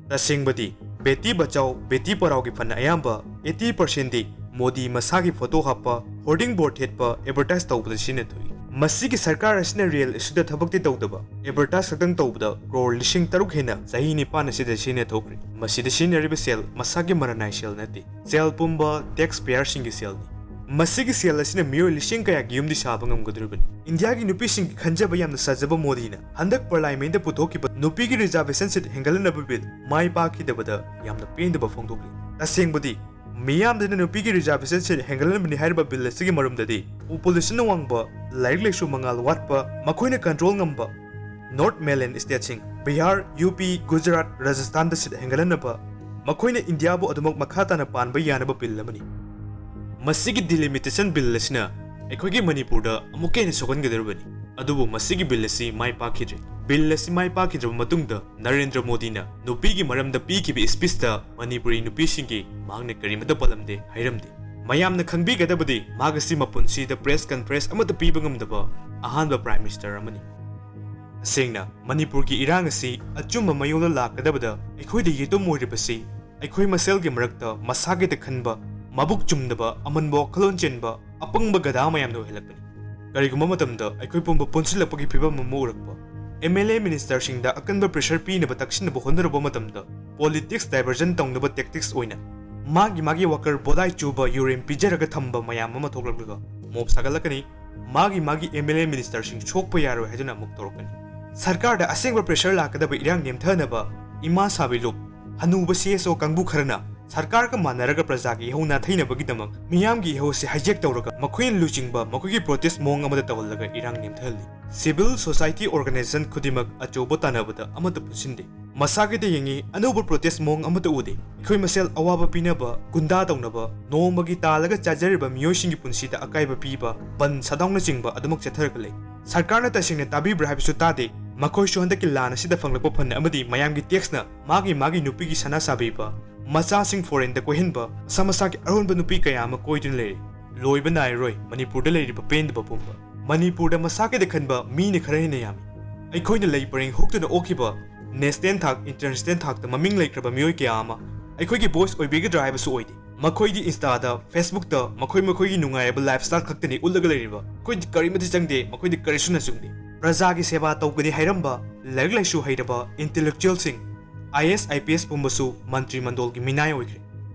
ꯇꯁꯦꯡꯕꯗꯤ, ꯕꯦꯇꯤ ꯕꯆꯥꯎ, ꯕꯦꯇꯤ ꯄꯔꯥꯎꯒꯤ ꯐꯟ ꯑꯌꯥꯝꯕ, eighty percent ꯗꯤ, ꯃꯣꯗꯤ ꯃꯁꯥꯒꯤ ꯐꯣꯇꯣ ꯍꯥꯞꯄ, ꯍꯣꯔꯗꯤꯡ ꯕꯣꯔꯗ ꯊꯦꯠꯄ, ꯑꯦꯗꯚꯔꯇꯥꯏꯖ ꯇꯧꯕꯗ ꯁꯤꯖꯤꯟꯅꯊꯣꯛꯏ꯫ ꯃꯁꯤꯒꯤ ꯁꯔꯀꯥꯔ ꯑꯁꯤꯅ ꯔꯤꯌꯦꯜ ꯏꯁꯨꯗ ꯊꯕꯛꯇꯤ ꯇꯧꯗꯕ, ꯑꯦꯗꯚꯔꯇꯥꯏꯖ ꯈꯛꯇꯪ ꯇꯧꯕꯗ ꯀ꯭ꯔꯣꯔ ꯂꯤꯁꯤꯡ ꯇꯔꯨꯛ ꯍꯦꯟꯅ ꯆꯍꯤ ꯅꯤꯄꯥꯟ ꯑꯁꯤꯗ ꯁꯤꯖꯤꯟꯅꯊꯣꯛꯈ꯭ꯔꯦ꯫ ꯃꯁꯤꯗ ꯁꯤꯖꯤꯟꯅꯔꯤꯕ ꯁꯦꯜ ꯃꯁꯥꯒꯤ ꯃꯔꯅꯥꯏ ꯁꯦꯜ ꯅꯠꯇꯦ꯫ ꯁꯦꯜ ꯄꯨꯝꯕ ꯇꯦꯛꯁ ꯄꯦꯌꯔꯁꯤꯡꯒꯤ ꯁꯦꯜꯅꯤ꯫ ꯃꯁꯤꯒꯤ ꯁꯦꯜ ꯑꯁꯤꯅ ꯃꯤꯑꯣꯏ ꯂꯤꯁꯤꯡ ꯀꯌꯥꯒꯤ ꯌꯨꯝꯗꯤ ꯁꯥꯕ ꯉꯝꯒꯗꯧꯔꯤꯕꯅꯤ꯫ ꯏꯟꯗꯤꯌꯥꯒꯤ ꯅꯨꯄꯤꯁꯤꯡꯒꯤ ꯈꯟꯖꯕ ꯌꯥꯝꯅ ꯁꯥꯖꯕ ꯃꯣꯗꯤꯅ ꯍꯟꯗꯛ ꯄꯥꯔꯂꯥꯃꯦꯟꯗ ꯄꯨꯊꯣꯛꯈꯤꯕ ꯅꯨꯄꯤꯒꯤ ꯔꯤꯖꯥꯔꯚꯦꯁꯟ ꯁꯤꯠ ꯍꯦꯟꯒꯠꯍꯟꯅꯕ ꯕꯤꯜ ꯃꯥꯏ ꯄꯥꯛꯈꯤꯗꯕꯗ ꯌꯥꯝꯅ ꯄꯦꯟꯗꯕ ꯐꯣꯡꯗꯣꯛꯂꯤ꯫ ꯇꯁꯦꯡꯕꯗꯤ, ꯃꯤꯌꯥꯝꯗꯅ ꯅꯨꯄꯤꯒꯤ ꯔꯤꯖꯥꯔꯚꯦꯁꯟ ꯁꯤꯠ ꯍꯦꯟꯒꯠꯍꯟꯕꯅꯤ ꯍꯥꯏꯔꯤꯕ ꯕꯤꯜ ꯑꯁꯤꯒꯤ ꯃꯔꯨꯝꯗꯗꯤ ꯄꯣꯄꯨꯂꯦꯁꯟ ꯋꯥꯡꯕ, ꯂꯥꯏꯔꯤꯛ ꯂꯥꯏꯁꯨ ꯃꯉꯥꯜ ꯋꯥꯠꯄ, ꯃꯈꯣꯏꯅ ꯀꯟꯇ꯭ꯔꯣꯜ ꯉꯝꯕ ꯅꯣꯔꯠ ꯃꯦꯟꯂꯦꯟ ꯁ꯭ꯇꯦꯠꯁꯤꯡ ꯕꯤꯍꯥꯔ, ꯌꯨ ꯄꯤ, ꯒꯨꯖꯔꯥꯠ, ꯔꯥꯖꯁꯊꯥꯟꯗ ꯁꯤꯠ ꯍꯦꯟꯒꯠꯍꯟꯅꯕ, ꯃꯈꯣꯏꯅ ꯏꯟꯗꯤꯌꯥꯕꯨ ꯑꯗꯨꯃꯛ ꯃꯈꯥ ꯇꯥꯅ ꯄꯥꯟꯕ ꯌꯥꯅꯕ ꯕꯤꯜ ꯑꯃꯅꯤ꯫ ꯃꯁꯤꯒꯤ ꯗꯤꯂꯤꯃꯤꯇꯦꯁꯟ ꯕꯤꯜ ꯑꯁꯤꯅ ꯑꯩꯈꯣꯏꯒꯤ ꯃꯅꯤꯄꯨꯔꯗ ꯑꯃꯨꯛꯀ ꯍꯦꯟꯅ ꯁꯣꯛꯍꯟꯒꯗꯧꯔꯤꯕꯅꯤ꯫ ꯑꯗꯨꯕꯨ ꯃꯁꯤꯒꯤ ꯕꯤꯜ ꯑꯁꯤ ꯃꯥꯏ ꯄꯥꯛꯈꯤꯗ꯭ꯔꯦ꯫ ꯕꯤꯜ ꯑꯁꯤ ꯃꯥꯏ ꯄꯥꯛꯈꯤꯗ꯭ꯔꯕ ꯃꯇꯨꯡꯗ ꯅꯔꯦꯟꯗ꯭ꯔ ꯃꯣꯗꯤꯅ ꯅꯨꯄꯤꯒꯤ ꯃꯔꯝꯗ ꯄꯤꯈꯤꯕ ꯁ꯭ꯄꯤꯆꯇ ꯃꯅꯤꯄꯨꯔꯤ ꯅꯨꯄꯤꯁꯤꯡꯒꯤ ꯃꯍꯥꯛꯅ ꯀꯔꯤꯃꯠꯇ ꯄꯜꯂꯝꯗꯦ, ꯍꯥꯏꯔꯝꯗꯦ꯫ ꯃꯌꯥꯝꯅ ꯈꯪꯕꯤꯒꯗꯕꯗꯤ ꯃꯍꯥꯛ ꯑꯁꯤ ꯃꯄꯨꯟꯁꯤꯗ ꯄ꯭ꯔꯦꯁ ꯀꯟꯐꯔꯦꯟꯁ ꯑꯃꯠꯇ ꯄꯤꯕ ꯉꯝꯗꯕ ꯑꯍꯥꯟꯕ ꯄ꯭ꯔꯥꯏꯝ ꯃꯤꯅꯤꯁꯇꯔ ꯑꯃꯅꯤ꯫ ꯇꯁꯦꯡꯅ, ꯃꯅꯤꯄꯨꯔꯒꯤ ꯏꯔꯥꯡ ꯑꯁꯤ ꯑꯆꯨꯝꯕ ꯃꯥꯌꯣꯛꯗ ꯂꯥꯛꯀꯗꯕꯗ ꯑꯩꯈꯣꯏꯗ ꯌꯦꯇꯨꯝ ꯑꯣꯏꯔꯤꯕꯁꯤ ꯑꯩꯈꯣꯏ ꯃꯁꯦꯜꯒꯤ ꯃꯔꯛꯇ ꯃꯁꯥꯒꯤꯗ ꯈꯟꯕ, ꯃꯕꯨꯛ ꯆꯨꯝꯗꯕ, ꯑꯃꯟꯕ ꯋꯥꯈꯜꯂꯣꯟ ꯆꯦꯟꯕ, ꯑꯄꯪꯕ ꯒꯙꯥ ꯃꯌꯥꯝꯅ ꯑꯣꯏꯍꯜꯂꯛꯄꯅꯤ꯫ ꯀꯔꯤꯒꯨꯝꯕ ꯃꯇꯝꯗ ꯑꯩꯈꯣꯏ ꯄꯨꯝꯕ ꯄꯨꯟꯁꯤꯜꯂꯛꯄꯒꯤ ꯐꯤꯚꯝ ꯑꯃ ꯎꯔꯛꯄ, ꯑꯦꯝ ꯑꯦꯜ ꯑꯦ ꯃꯤꯅꯤꯁꯇꯔꯁꯤꯡꯗ ꯑꯀꯟꯕ ꯄ꯭ꯔꯦꯁꯔ ꯄꯤꯅꯕ ꯇꯛꯁꯤꯟꯅꯕ ꯍꯣꯠꯅꯔꯨꯕ ꯃꯇꯝꯗ, ꯄꯣꯂꯤꯇꯤꯛꯁ ꯗꯥꯏꯚꯔꯖꯟ ꯇꯧꯅꯕ ꯇꯦꯛꯇꯤꯛꯁ ꯑꯣꯏꯅ ꯃꯥꯒꯤ ꯃꯥꯒꯤ ꯋꯥꯀꯔ ꯕꯣꯗꯥꯏ ꯆꯨꯕ ꯌꯨꯔꯦꯟ ꯄꯤꯖꯔꯒ ꯊꯝꯕ ꯃꯌꯥꯝ ꯑꯃ ꯊꯣꯛꯂꯛꯂꯒ ꯃꯣꯞ ꯁꯥꯒꯠꯂꯛꯀꯅꯤ꯫ ꯃꯥꯒꯤ ꯃꯥꯒꯤ ꯑꯦꯝ ꯑꯦꯜ ꯑꯦ ꯃꯤꯅꯤꯁꯇꯔꯁꯤꯡ ꯁꯣꯛꯄ ꯌꯥꯔꯣꯏ ꯍꯥꯏꯗꯨꯅ ꯑꯃꯨꯛ ꯇꯧꯔꯛꯀꯅꯤ꯫ ꯁꯔꯀꯥꯔꯗ ꯑꯁꯦꯡꯕ ꯄ꯭ꯔꯦꯁꯔ ꯂꯥꯛꯀꯗꯕ ꯏꯔꯥꯡ ꯅꯦꯝꯊꯅꯕ ꯏꯃꯥ ꯁꯥꯕꯤ ꯂꯨꯞ, ꯍꯅꯨꯕ ꯁꯤ ꯑꯦꯁ ꯑꯣ ꯀꯥꯡꯕꯨ ꯈꯔꯅ ꯁꯔꯀꯥꯔꯒ ꯃꯥꯟꯅꯔꯒ ꯄ꯭ꯔꯖꯥꯒꯤ ꯏꯍꯧ ꯅꯥꯊꯩꯅꯕꯒꯤꯗꯃꯛ ꯃꯤꯌꯥꯝꯒꯤ ꯏꯍꯧꯁꯦ ꯍꯥꯏꯖꯦꯛ ꯇꯧꯔꯒ ꯃꯈꯣꯏꯅ ꯂꯨꯆꯤꯡꯕ ꯃꯈꯣꯏꯒꯤ ꯄ꯭ꯔꯣꯇꯦꯁ ꯃꯑꯣꯡ ꯑꯃꯗ ꯇꯧꯍꯜꯂꯒ ꯏꯔꯥꯡ ꯅꯦꯝꯊꯍꯜꯂꯤ꯫ ꯁꯤꯚꯤꯜ ꯁꯣꯁꯥꯏꯇꯤ ꯑꯣꯔꯒꯅꯥꯏꯖꯦꯁꯟ ꯈꯨꯗꯤꯡꯃꯛ ꯑꯆꯧꯕ ꯇꯥꯟꯅꯕꯗ ꯑꯃꯠꯇ ꯄꯨꯟꯁꯤꯟꯗꯦ꯫ ꯃꯁꯥꯒꯤꯗ ꯌꯦꯡꯉꯤ, ꯑꯅꯧꯕ ꯄ꯭ꯔꯣꯇꯦꯁ ꯃꯑꯣꯡ ꯑꯃꯠꯇ ꯎꯗꯦ꯫ ꯑꯩꯈꯣꯏ ꯃꯁꯦꯜ ꯑꯋꯥꯕ ꯄꯤꯅꯕ, ꯒꯨꯟꯗꯥ ꯇꯧꯅꯕ, ꯅꯣꯡꯃꯒꯤ ꯇꯥꯜꯂꯒ ꯆꯥꯖꯔꯤꯕ ꯃꯤꯑꯣꯏꯁꯤꯡꯒꯤ ꯄꯨꯟꯁꯤꯗ ꯑꯀꯥꯏꯕ ꯄꯤꯕ, ꯕꯟ ꯁꯗꯥꯎꯅꯆꯤꯡꯕ ꯑꯗꯨꯃꯛ ꯆꯠꯊꯔꯒ ꯂꯩ꯫ ꯁꯔꯀꯥꯔꯅ ꯇꯁꯦꯡꯅ ꯇꯥꯕꯤꯕ꯭ꯔꯥ ꯍꯥꯏꯕꯁꯨ ꯇꯥꯗꯦ꯫ ꯃꯈꯣꯏꯁꯨ ꯍꯟꯗꯛꯀꯤ ꯂꯥꯟ ꯑꯁꯤꯗ ꯐꯪꯂꯛꯄ ꯐꯟ ꯑꯃꯗꯤ ꯃꯌꯥꯝꯒꯤ ꯇꯦꯛꯁꯅ ꯃꯥꯒꯤ ꯃꯥꯒꯤ ꯅꯨꯄꯤꯒꯤ ꯁꯅꯥ ꯁꯥꯕꯤꯕ, ꯃꯆꯥꯁꯤꯡ ꯐꯣꯔꯦꯟꯗ ꯀꯣꯏꯍꯟꯕ, ꯃꯁꯥ ꯃꯁꯥꯒꯤ ꯑꯔꯣꯟꯕ ꯅꯨꯄꯤ ꯀꯌꯥ ꯑꯃ ꯀꯣꯏꯗꯨꯅ ꯂꯩꯔꯦ꯫ ꯂꯣꯏꯕ ꯅꯥꯏꯔꯔꯣꯏ ꯃꯅꯤꯄꯨꯔꯗ ꯂꯩꯔꯤꯕ ꯄꯦꯟꯗꯕ ꯄꯨꯝꯕ꯫ ꯃꯅꯤꯄꯨꯔꯗ ꯃꯁꯥꯒꯤꯗ ꯈꯟꯕ ꯃꯤꯅ ꯈꯔ ꯍꯦꯟꯅ ꯌꯥꯝꯃꯤ꯫ ꯑꯩꯈꯣꯏꯅ ꯂꯩ ꯄꯔꯦꯡ ꯍꯨꯛꯇꯨꯅ ꯑꯣꯛꯈꯤꯕ ꯅꯦꯁꯅꯦꯜ ꯊꯥꯛ, ꯏꯟꯇꯔꯅꯦꯁꯅꯦꯜ ꯊꯥꯛꯇ ꯃꯃꯤꯡ ꯂꯩꯈ꯭ꯔꯕ ꯃꯤꯑꯣꯏ ꯀꯌꯥ ꯑꯃ ꯑꯩꯈꯣꯏꯒꯤ ꯚꯣꯏꯁ ꯑꯣꯏꯕꯤꯒꯗ꯭ꯔꯥ ꯍꯥꯏꯕꯁꯨ ꯑꯣꯏꯗꯦ꯫ ꯃꯈꯣꯏꯗꯤ ꯏꯟꯁꯇꯥꯗ, ꯐꯦꯁꯕꯨꯛꯇ ꯃꯈꯣꯏ ꯃꯈꯣꯏꯒꯤ ꯅꯨꯡꯉꯥꯏꯔꯕ ꯂꯥꯏꯐ ꯁ꯭ꯇꯥꯏꯜ ꯈꯛꯇꯅꯤ ꯎꯠꯂꯒ ꯂꯩꯔꯤꯕ꯫ ꯑꯩꯈꯣꯏꯗꯤ ꯀꯔꯤꯃꯠꯇ ꯆꯪꯗꯦ, ꯃꯈꯣꯏꯗꯤ ꯀꯔꯤꯁꯨ ꯅꯆꯨꯡꯗꯦ꯫ ꯄ꯭ꯔꯖꯥꯒꯤ ꯁꯦꯕꯥ ꯇꯧꯒꯅꯤ ꯍꯥꯏꯔꯝꯕ, ꯂꯥꯏꯔꯤꯛ ꯂꯥꯏꯁꯨ ꯍꯩꯔꯕ ꯏꯟꯇꯦꯂꯦꯛꯆꯨꯋꯦꯜꯁꯤꯡ, ꯑꯥꯏ ꯑꯦꯁ, ꯑꯥꯏ ꯄꯤ ꯑꯦꯁ ꯄꯨꯝꯕꯁꯨ ꯃꯟꯇ꯭ꯔꯤ ꯃꯟꯗꯣꯜꯒꯤ ꯃꯤꯅꯥꯏ ꯑꯣꯏꯈ꯭ꯔꯦ꯫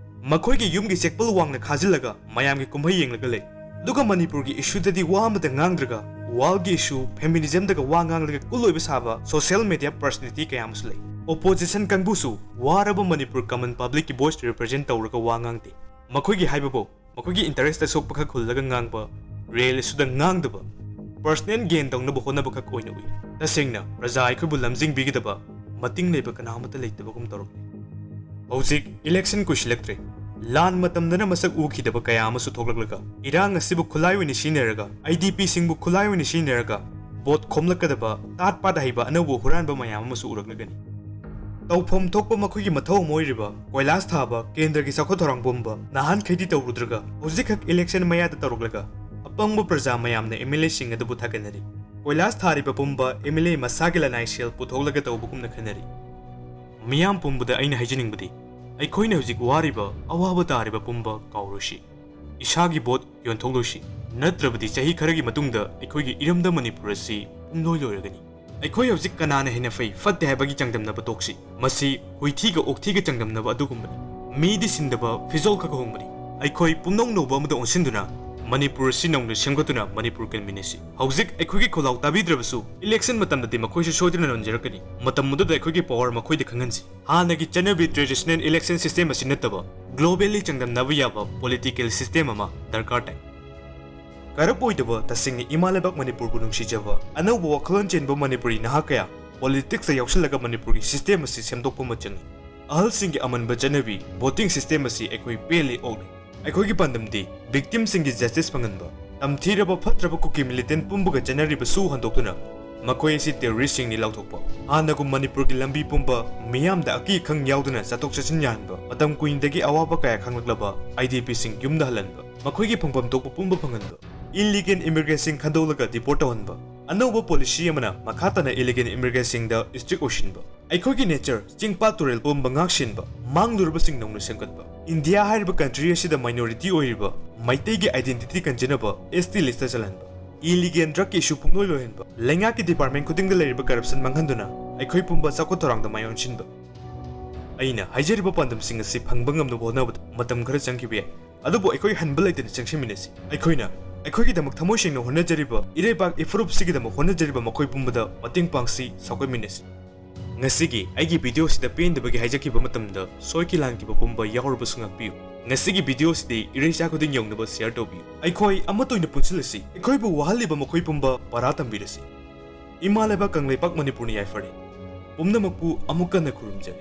ꯃꯈꯣꯏꯒꯤ ꯌꯨꯝꯒꯤ ꯆꯦꯛꯄꯜ ꯋꯥꯡꯅ ꯈꯥꯖꯤꯜꯂꯒ ꯃꯌꯥꯝꯒꯤ ꯀꯨꯝꯍꯩ ꯌꯦꯡꯂꯒ ꯂꯩ꯫ ꯑꯗꯨꯒ ꯃꯅꯤꯄꯨꯔꯒꯤ ꯏꯁꯨꯗꯗꯤ ꯋꯥ ꯑꯃꯇ ꯉꯥꯡꯗ꯭ꯔꯒ, ꯋꯥꯔꯜꯒꯤ ꯏꯁꯨ, ꯐꯦꯃꯤꯅꯤꯖꯝꯗꯒ ꯋꯥ ꯉꯥꯡꯂꯒ ꯀꯨꯜ ꯑꯣꯏꯕ ꯁꯥꯕ ꯁꯣꯁꯤꯌꯦꯜ ꯃꯦꯗꯤꯌꯥ ꯄꯔꯁꯅꯦꯂꯤꯇꯤ ꯀꯌꯥ ꯑꯃꯁꯨ ꯂꯩ꯫ ꯑꯣꯄꯣꯖꯤꯁꯟ ꯀꯥꯡꯕꯨꯁꯨ ꯋꯥꯔꯕ ꯃꯅꯤꯄꯨꯔ ꯀꯃꯟ ꯄꯕ꯭ꯂꯤꯛꯀꯤ ꯚꯣꯏꯁ ꯔꯤꯄ꯭ꯔꯖꯦꯟ ꯇꯧꯔꯒ ꯋꯥ ꯉꯥꯡꯗꯦ꯫ ꯃꯈꯣꯏꯒꯤ ꯍꯥꯏꯕꯕꯨ ꯃꯈꯣꯏꯒꯤ ꯏꯟꯇꯔꯦꯁꯇ ꯁꯣꯛꯄꯈꯛ ꯍꯨꯜꯂꯒ ꯉꯥꯡꯕ, ꯔꯤꯌꯦꯜ ꯏꯁꯨꯗ ꯉꯥꯡꯗꯕ, ꯄꯔꯁꯅꯦꯜ ꯒꯦꯟ ꯇꯧꯅꯕ ꯍꯣꯠꯅꯕꯈꯛ ꯑꯣꯏꯅ ꯎꯏ꯫ ꯇꯁꯦꯡꯅ ꯄ꯭ꯔꯖꯥ ꯑꯩꯈꯣꯏꯕꯨ ꯂꯝꯖꯤꯡꯕꯤꯒꯗꯕ, ꯃꯇꯤꯡ ꯂꯩꯕ ꯀꯅꯥ ꯑꯃꯠꯇ ꯂꯩꯇꯕꯒꯨꯝ ꯇꯧꯔꯛꯂꯤ꯫ ꯍꯧꯖꯤꯛ ꯏꯂꯦꯛꯁꯟ ꯀꯨꯏꯁꯤꯜꯂꯛꯇ꯭ꯔꯦ꯫ ꯂꯥꯟ ꯃꯇꯝꯗꯅ ꯃꯁꯛ ꯎꯈꯤꯗꯕ ꯀꯌꯥ ꯑꯃꯁꯨ ꯊꯣꯛꯂꯛꯂꯒ, ꯏꯔꯥꯡ ꯑꯁꯤꯕꯨ ꯈꯨꯠꯂꯥꯏ ꯑꯣꯏꯅ ꯁꯤꯖꯤꯟꯅꯔꯒ, ꯑꯥꯏ ꯗꯤ ꯄꯤꯁꯤꯡꯕꯨ ꯈꯨꯠꯂꯥꯏ ꯑꯣꯏꯅ ꯁꯤꯖꯤꯟꯅꯔꯒ ꯚꯣꯠ ꯈꯣꯝꯂꯛꯀꯗꯕ ꯇꯥꯠ ꯄꯥꯠ ꯍꯩꯕ ꯑꯅꯧꯕ ꯍꯨꯔꯥꯟꯕ ꯃꯌꯥꯝ ꯑꯃꯁꯨ ꯎꯔꯛꯂꯒꯅꯤ꯫ ꯇꯧꯐꯝ ꯊꯣꯛꯄ ꯃꯈꯣꯏꯒꯤ ꯃꯊꯧ ꯑꯃ ꯑꯣꯏꯔꯤꯕ ꯀꯣꯏꯂꯥꯁ ꯊꯥꯕ, ꯀꯦꯟꯗ꯭ꯔꯒꯤ ꯆꯥꯎꯈꯠ ꯊꯧꯔꯥꯡ ꯄꯨꯝꯕ ꯅꯍꯥꯟꯈꯩꯗꯤ ꯇꯧꯔꯨꯗ꯭ꯔꯒ, ꯍꯧꯖꯤꯛꯈꯛ ꯏꯂꯦꯛꯁꯟ ꯃꯌꯥꯗ ꯇꯧꯔꯛꯂꯒ, ꯑꯄꯪꯕ ꯄ꯭ꯔꯖꯥ ꯃꯌꯥꯝꯅ ꯑꯦꯝ ꯑꯦꯜ ꯑꯦꯁꯤꯡ ꯑꯗꯨꯕꯨ ꯊꯥꯒꯠꯅꯔꯤ꯫ ꯀꯣꯏꯂꯥꯁ ꯊꯥꯔꯤꯕ ꯄꯨꯝꯕ ꯑꯦꯝ ꯑꯦꯜ ꯑꯦ ꯃꯁꯥꯒꯤ ꯂꯅꯥꯏ ꯁꯦꯜ ꯄꯨꯊꯣꯛꯂꯒ ꯇꯧꯕꯒꯨꯝꯅ ꯈꯟꯅꯔꯤ꯫ ꯃꯤꯌꯥꯝ ꯄꯨꯝꯕꯗ ꯑꯩꯅ ꯍꯥꯏꯖꯅꯤꯡꯕꯗꯤ, ꯑꯩꯈꯣꯏꯅ ꯍꯧꯖꯤꯛ ꯋꯥꯔꯤꯕ ꯑꯋꯥꯕ ꯇꯥꯔꯤꯕ ꯄꯨꯝꯕ ꯀꯥꯎꯔꯣꯏꯁꯤ꯫ ꯏꯁꯥꯒꯤ ꯚꯣꯠ ꯌꯣꯟꯊꯣꯛꯂꯣꯏꯁꯤ꯫ ꯅꯠꯇ꯭ꯔꯕꯗꯤ ꯆꯍꯤ ꯈꯔꯒꯤ ꯃꯇꯨꯡꯗ ꯑꯩꯈꯣꯏꯒꯤ ꯏꯔꯝꯗꯝ ꯃꯅꯤꯄꯨꯔ ꯑꯁꯤ ꯄꯨꯝꯂꯣꯏ ꯂꯣꯏꯔꯒꯅꯤ꯫ ꯑꯩꯈꯣꯏ ꯍꯧꯖꯤꯛ ꯀꯅꯥꯅ ꯍꯦꯟꯅ ꯐꯩ ꯐꯠꯇꯦ ꯍꯥꯏꯕꯒꯤ ꯆꯥꯡꯗꯝꯅꯕ ꯇꯣꯛꯁꯤ꯫ ꯃꯁꯤ ꯍꯨꯏꯊꯤꯒ ꯑꯣꯛꯊꯤꯒ ꯆꯥꯡꯗꯝꯅꯕ ꯑꯗꯨꯒꯨꯝꯕꯅꯤ꯫ ꯃꯤꯗꯤ ꯁꯤꯟꯗꯕ, ꯐꯤꯖꯣꯜ ꯈꯛ ꯍꯣꯡꯕꯅꯤ꯫ ꯑꯩꯈꯣꯏ ꯄꯨꯝꯅꯧ ꯅꯧꯕ ꯑꯃꯗ ꯑꯣꯟꯁꯤꯟꯗꯨꯅ ꯃꯅꯤꯄꯨꯔ ꯑꯁꯤ ꯅꯧꯅ ꯁꯦꯝꯒꯠꯇꯨꯅ ꯃꯅꯤꯄꯨꯔ ꯀꯟꯃꯤꯟꯅꯁꯤ꯫ ꯍꯧꯖꯤꯛ ꯑꯩꯈꯣꯏꯒꯤ ꯈꯣꯜꯂꯥꯎ ꯇꯥꯕꯤꯗ꯭ꯔꯕꯁꯨ, ꯏꯂꯦꯛꯁꯟ ꯃꯇꯝꯗꯗꯤ ꯃꯈꯣꯏꯁꯨ ꯁꯣꯏꯗꯅ ꯅꯣꯟꯖꯔꯛꯀꯅꯤ꯫ ꯃꯇꯝ ꯑꯗꯨꯗ ꯑꯩꯈꯣꯏꯒꯤ ꯄꯋꯥꯔ ꯃꯈꯣꯏꯗ ꯈꯪꯍꯟꯁꯤ꯫ ꯍꯥꯟꯅꯒꯤ ꯆꯠꯅꯕꯤ ꯇ꯭ꯔꯦꯗꯤꯁꯅꯦꯜ ꯏꯂꯦꯛꯁꯟ ꯁꯤꯁꯇꯦꯝ ꯑꯁꯤ ꯅꯠꯇꯕ, ꯒ꯭ꯂꯣꯕꯦꯜꯂꯤ ꯆꯥꯡꯗꯝꯅꯕ ꯌꯥꯕ ꯄꯣꯂꯤꯇꯤꯀꯦꯜ ꯁꯤꯁꯇꯦꯝ ꯑꯃ ꯗꯔꯀꯥꯔ ꯇꯥꯏ꯫ ꯀꯔꯞ ꯑꯣꯏꯗꯕ, ꯇꯁꯦꯡꯅ ꯏꯃꯥ ꯂꯩꯕꯥꯛ ꯃꯅꯤꯄꯨꯔꯕꯨ ꯅꯨꯡꯁꯤꯖꯕ, ꯑꯅꯧꯕ ꯋꯥꯈꯜꯂꯣꯟ ꯆꯦꯟꯕ ꯃꯅꯤꯄꯨꯔꯤ ꯅꯍꯥ ꯀꯌꯥ ꯄꯣꯂꯤꯇꯤꯛꯁꯇ ꯌꯥꯎꯁꯤꯜꯂꯒ ꯃꯅꯤꯄꯨꯔꯒꯤ ꯁꯤꯁꯇꯦꯝ ꯑꯁꯤ ꯁꯦꯝꯗꯣꯛꯄ ꯑꯃ ꯆꯪꯏ꯫ ꯑꯍꯜꯁꯤꯡꯒꯤ ꯑꯃꯟꯕ ꯆꯠꯅꯕꯤ, ꯚꯣꯇꯤꯡ ꯁꯤꯁꯇꯦꯝ ꯑꯁꯤ ꯑꯩꯈꯣꯏ ꯄꯦꯜꯂꯦ ꯑꯣꯛꯂꯦ꯫ ꯑꯩꯈꯣꯏꯒꯤ ꯄꯥꯟꯗꯝꯗꯤ ꯚꯤꯛꯇꯤꯝꯁꯤꯡꯒꯤ ꯖꯁꯇꯤꯁ ꯐꯪꯍꯟꯕ, ꯇꯝꯊꯤꯔꯕ ꯐꯠꯇ꯭ꯔꯕ ꯀꯨꯀꯤ ꯃꯤꯂꯤꯇꯦꯟ ꯄꯨꯝꯕꯒ ꯆꯠꯅꯔꯤꯕ ꯁꯨ ꯍꯟꯗꯣꯛꯇꯨꯅ ꯃꯈꯣꯏ ꯑꯁꯤ ꯇꯦꯔꯣꯔꯤꯁꯁꯤꯡꯅꯤ ꯂꯥꯎꯊꯣꯛꯄ, ꯍꯥꯟꯅꯒꯨꯝ ꯃꯅꯤꯄꯨꯔꯒꯤ ꯂꯝꯕꯤ ꯄꯨꯝꯕ ꯃꯤꯌꯥꯝꯗ ꯑꯀꯤ ꯑꯈꯪ ꯌꯥꯎꯗꯅ ꯆꯠꯊꯣꯛ ꯆꯠꯁꯤꯟ ꯌꯥꯍꯟꯕ, ꯃꯇꯝ ꯀꯨꯏꯅꯗꯒꯤ ꯑꯋꯥꯕ ꯀꯌꯥ ꯈꯪꯂꯛꯂꯕ ꯑꯥꯏ ꯗꯤ ꯄꯤꯁꯤꯡ ꯌꯨꯝꯗ ꯍꯜꯍꯟꯕ, ꯃꯈꯣꯏꯒꯤ ꯐꯪꯐꯝ ꯊꯣꯛꯄ ꯄꯨꯝꯕ ꯐꯪꯍꯟꯕ, Illegal immigrantꯁꯤꯡ ꯈꯟꯗꯣꯛꯂꯒ deport ꯇꯧꯍꯟꯕ꯫ ꯑꯅꯧꯕ policy ꯑꯃꯅ ꯃꯈꯥ ꯇꯥꯅ illegal immigrantꯁꯤꯡꯗ strict ꯑꯣꯏꯁꯤꯟꯕ꯫ ꯑꯩꯈꯣꯏꯒꯤ nature, ꯆꯤꯡ ꯄꯥꯠ ꯇꯨꯔꯦꯜ ꯄꯨꯝꯕ ꯉꯥꯛꯁꯦꯟꯕ, ꯃꯥꯡꯂꯨꯔꯕꯁꯤꯡ ꯅꯧꯅ ꯁꯦꯝꯒꯠꯄ꯫ ꯏꯟꯗꯤꯌꯥ ꯍꯥꯏꯔꯤꯕ country ꯑꯁꯤꯗ minority ꯑꯣꯏꯔꯤꯕ ꯃꯩꯇꯩꯒꯤ identity ꯀꯟꯖꯅꯕ S T listꯇ ꯆꯜꯍꯟꯕ꯫ Illegal drugꯀꯤ issue ꯄꯨꯡꯂꯣꯏ ꯂꯣꯏꯍꯟꯕ꯫ ꯂꯩꯉꯥꯛꯀꯤ department ꯈꯨꯗꯤꯡꯗ ꯂꯩꯔꯤꯕ corruption ꯃꯥꯡꯍꯟꯗꯨꯅ ꯑꯩꯈꯣꯏ ꯄꯨꯝꯕ ꯆꯥꯎꯈꯠ ꯊꯧꯔꯥꯡꯗ ꯃꯥꯏ ꯑꯣꯟꯁꯤꯟꯕ꯫ ꯑꯩꯅ ꯍꯥꯏꯖꯔꯤꯕ ꯄꯥꯟꯗꯝꯁꯤꯡ ꯑꯁꯤ ꯐꯪꯕ ꯉꯝꯅꯕ ꯍꯣꯠꯅꯕꯗ ꯃꯇꯝ ꯈꯔ ꯆꯪꯈꯤꯕ ꯌꯥꯏ, ꯑꯗꯨꯕꯨ ꯑꯩꯈꯣꯏ ꯍꯟꯕ ꯂꯩꯇꯅ ꯆꯪꯁꯤꯟꯃꯤꯟꯅꯁꯤ꯫ ꯑꯩꯈꯣꯏꯅ ꯑꯩꯈꯣꯏꯒꯤꯗꯃꯛ ꯊꯃꯣꯏ ꯁꯦꯡꯅ ꯍꯣꯠꯅꯖꯔꯤꯕ, ꯏꯔꯩꯕꯥꯛ ꯏꯐꯨꯔꯨꯞꯁꯤꯒꯤꯗꯃꯛ ꯍꯣꯠꯅꯖꯔꯤꯕ ꯃꯈꯣꯏ ꯄꯨꯝꯕꯗ ꯃꯇꯦꯡ ꯄꯥꯡꯁꯤ, ꯆꯥꯎꯈꯠꯃꯤꯟꯅꯁꯤ꯫ ꯉꯁꯤꯒꯤ ꯑꯩꯒꯤ video ꯑꯁꯤꯗ ꯄꯦꯟꯗꯕꯒꯤ ꯍꯥꯏꯖꯈꯤꯕ ꯃꯇꯝꯗ ꯁꯣꯏꯈꯤ ꯂꯥꯟꯈꯤꯕ ꯄꯨꯝꯕ ꯌꯥꯎꯔꯕꯁꯨ ꯉꯥꯛꯄꯤꯌꯨ꯫ ꯉꯁꯤꯒꯤ video ꯑꯁꯤꯗꯤ ꯏꯔꯩꯆꯥ ꯈꯨꯗꯤꯡ ꯌꯧꯅꯕ share ꯇꯧꯕꯤꯌꯨ꯫ ꯑꯩꯈꯣꯏ ꯑꯃꯠꯇ ꯑꯣꯏꯅ ꯄꯨꯟꯁꯤꯜꯂꯁꯤ꯫ ꯑꯩꯈꯣꯏꯕꯨ ꯋꯥꯍꯜꯂꯤꯕ ꯃꯈꯣꯏ ꯄꯨꯝꯕ ꯄꯔꯥ ꯇꯝꯕꯤꯔꯁꯤ꯫ ꯏꯃꯥ ꯂꯩꯕꯥꯛ ꯀꯪꯂꯩꯄꯥꯛ ꯃꯅꯤꯄꯨꯔꯅ ꯌꯥꯏꯐꯔꯦ꯫ ꯄꯨꯝꯅꯃꯛꯄꯨ ꯑꯃꯨꯛ ꯍꯟꯅ ꯈꯨꯔꯨꯝꯖꯔꯤ꯫